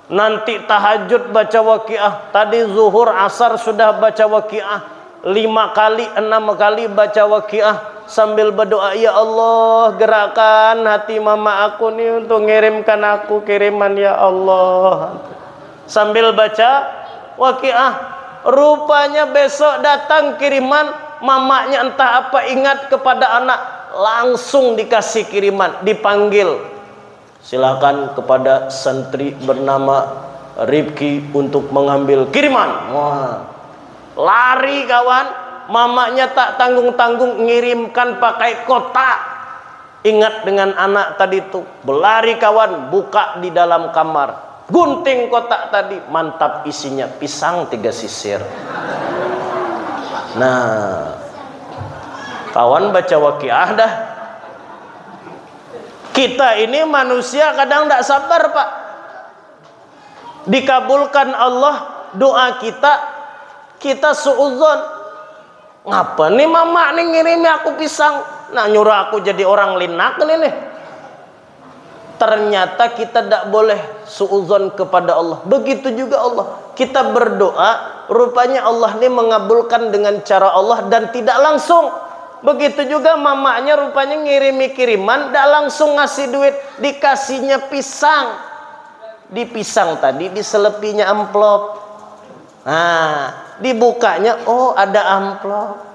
Nanti tahajud baca Waqiah. Tadi zuhur, asar sudah baca Waqiah. Lima kali, enam kali baca Waqiah. Sambil berdoa, "Ya Allah, gerakan hati mama aku ni untuk ngirimkan aku kiriman, ya Allah." Sambil baca Waqiah. Rupanya besok datang kiriman, mamanya entah apa ingat kepada anak, langsung dikasih kiriman, dipanggil. Silakan kepada santri bernama Rifki untuk mengambil kiriman. Wah. Lari kawan, mamanya tak tanggung-tanggung ngirimkan pakai kotak. Ingat dengan anak tadi tu, belari kawan, buka di dalam kamar. Gunting kotak tadi, mantap isinya pisang tiga sisir. Nah, kawan baca Waqiah dah. Kita ini manusia kadang ndak sabar, Pak. Dikabulkan Allah doa kita, kita suudzon. Ngapa nih mama nih ngirimi aku pisang? Nah, nyuruh aku jadi orang linak nih nih. Ternyata kita tidak boleh suudzon kepada Allah. Begitu juga Allah. Kita berdoa, rupanya Allah ini mengabulkan dengan cara Allah dan tidak langsung. Begitu juga mamanya rupanya ngirimi kiriman, tidak langsung ngasih duit, dikasihnya pisang. Di pisang tadi diselepinya amplop. Nah, dibukanya, oh, ada amplop.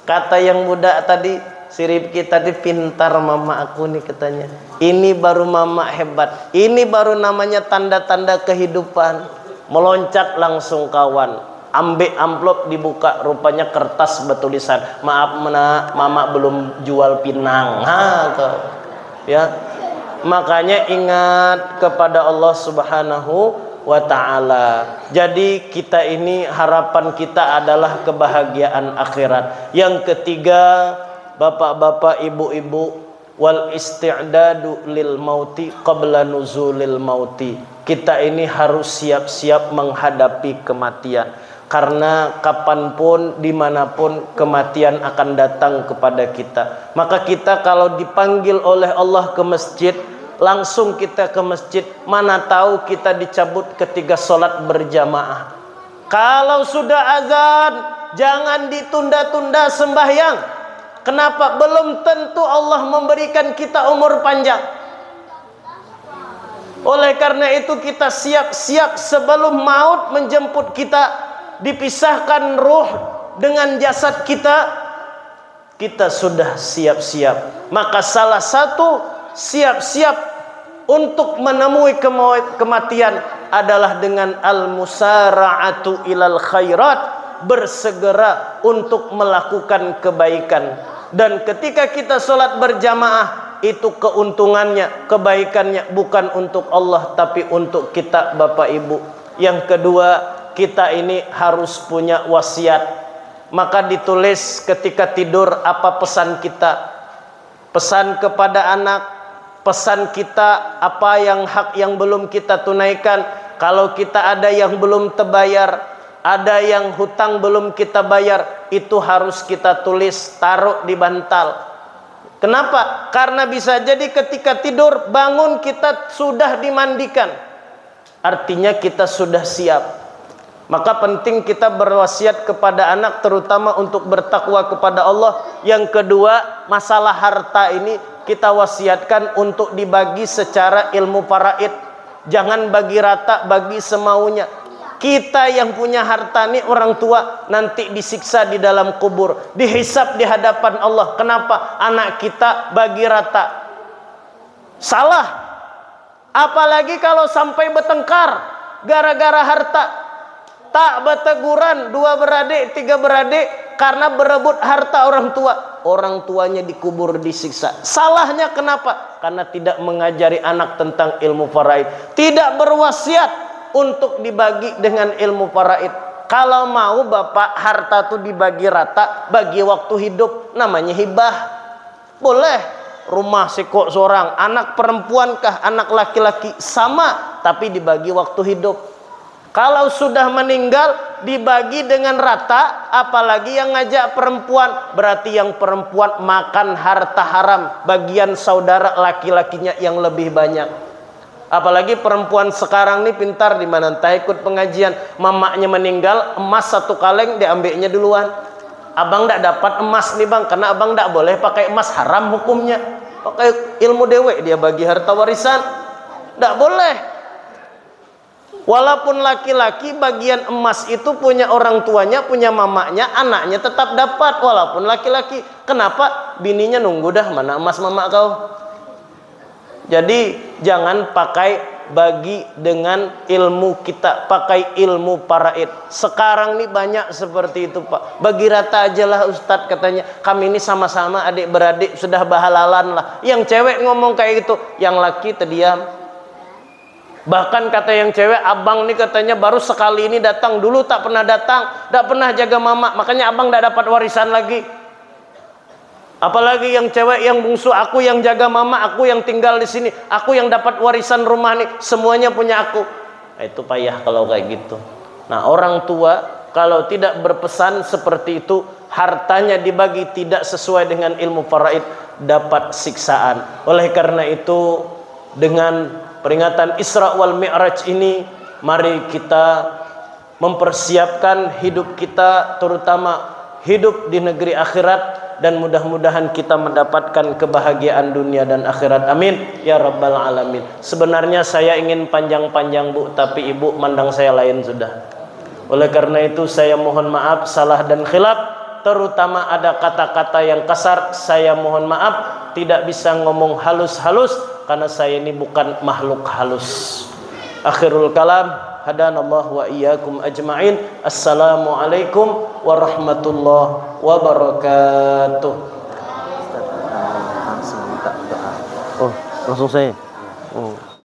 Kata yang budak tadi, si Rifki tadi, "Pintar mama aku nih," katanya. "Ini baru mama hebat. Ini baru namanya tanda-tanda kehidupan." Meloncat langsung kawan. Ambek amplop dibuka, rupanya kertas bertulisan, "Maaf, Nak, mama belum jual pinang." Ha, tuh. Ya. Makanya ingat kepada Allah Subhanahu wa taala. Jadi kita ini, harapan kita adalah kebahagiaan akhirat. Yang ketiga, bapak-bapak, ibu-ibu, wal isti'dadu lil mauti qabla nuzulil mauti. Kita ini harus siap-siap menghadapi kematian. Karena kapanpun, dimanapun, kematian akan datang kepada kita. Maka kita kalau dipanggil oleh Allah ke masjid, langsung kita ke masjid. Mana tahu kita dicabut ketika sholat berjamaah. Kalau sudah azan, jangan ditunda-tunda sembahyang. Kenapa? Belum tentu Allah memberikan kita umur panjang. Oleh karena itu, kita siap-siap sebelum maut menjemput kita, dipisahkan ruh dengan jasad kita, kita sudah siap-siap. Maka salah satu siap-siap untuk menemui kema-, kematian adalah dengan al-musara'atu ilal khairat, bersegera untuk melakukan kebaikan. Dan ketika kita sholat berjamaah, itu keuntungannya, kebaikannya bukan untuk Allah, tapi untuk kita, Bapak Ibu. Yang kedua, kita ini harus punya wasiat. Maka ditulis ketika tidur apa pesan kita. Pesan kepada anak, pesan kita, apa yang hak yang belum kita tunaikan. Kalau kita ada yang belum terbayar, ada yang hutang belum kita bayar, itu harus kita tulis, taruh di bantal. Kenapa? Karena bisa jadi ketika tidur, bangun kita sudah dimandikan. Artinya kita sudah siap. Maka penting kita berwasiat kepada anak, terutama untuk bertakwa kepada Allah. Yang kedua, masalah harta ini kita wasiatkan untuk dibagi secara ilmu faraid. Jangan bagi rata, bagi semaunya. Kita yang punya harta ni orang tua nanti disiksa di dalam kubur, dihisap di hadapan Allah. Kenapa? Anak kita bagi rata. Salah. Apalagi kalau sampai bertengkar gara-gara harta. Tak berteguran dua beradik, tiga beradik karena berebut harta orang tua. Orang tuanya dikubur, disiksa. Salahnya kenapa? Karena tidak mengajari anak tentang ilmu faraid. Tidak berwasiat untuk dibagi dengan ilmu faraid. Kalau mau bapak harta tu dibagi rata, bagi waktu hidup, namanya hibah. Boleh. Rumah siko seorang, anak perempuan kah, anak laki-laki, sama, tapi dibagi waktu hidup. Kalau sudah meninggal, dibagi dengan rata, apalagi yang ngajak perempuan, berarti yang perempuan makan harta haram, bagian saudara laki-lakinya yang lebih banyak. Apalagi perempuan sekarang ni pintar, di mana entah ikut pengajian, mamaknya meninggal, emas satu kaleng diambilnya duluan. Abang ndak dapat emas nih bang, karena abang ndak boleh pakai emas, haram hukumnya. Pakai ilmu dewek dia bagi harta warisan. Ndak boleh. Walaupun laki-laki, bagian emas itu punya orang tuanya, punya mamaknya, anaknya tetap dapat walaupun laki-laki. Kenapa? Bininya nunggu dah, mana emas mamak kau. Jadi jangan pakai bagi dengan ilmu kita, pakai ilmu faraid. Sekarang ni banyak seperti itu pak. Bagi rata ajalah ustadz katanya. Kami ini sama-sama adik beradik sudah bahalalan lah. Yang cewek ngomong kayak gitu, yang laki terdiam. Bahkan kata yang cewek, abang ni katanya baru sekali ini datang, dulu tak pernah datang, tak pernah jaga mama, makanya abang tak dapat warisan lagi. Apalagi yang cewek yang bungsu, aku yang jaga mama, aku yang tinggal di sini, aku yang dapat warisan rumah ni, semuanya punya aku. Nah, itu payah kalau kayak gitu. Nah, orang tua kalau tidak berpesan seperti itu, hartanya dibagi tidak sesuai dengan ilmu faraid, dapat siksaan. Oleh karena itu, dengan peringatan Isra wal Mi'raj ini, mari kita mempersiapkan hidup kita, terutama hidup di negeri akhirat, dan mudah-mudahan kita mendapatkan kebahagiaan dunia dan akhirat. Amin ya rabbal alamin. Sebenarnya saya ingin panjang-panjang bu, tapi ibu mandang saya lain sudah. Oleh karena itu saya mohon maaf salah dan khilaf, terutama ada kata-kata yang kasar, saya mohon maaf, tidak bisa ngomong halus-halus karena saya ini bukan makhluk halus. Akhirul kalam, hadanallah wa iyyakum ajma'in. Assalamualaikum warahmatullahi wabarakatuh. Oh, langsung saya.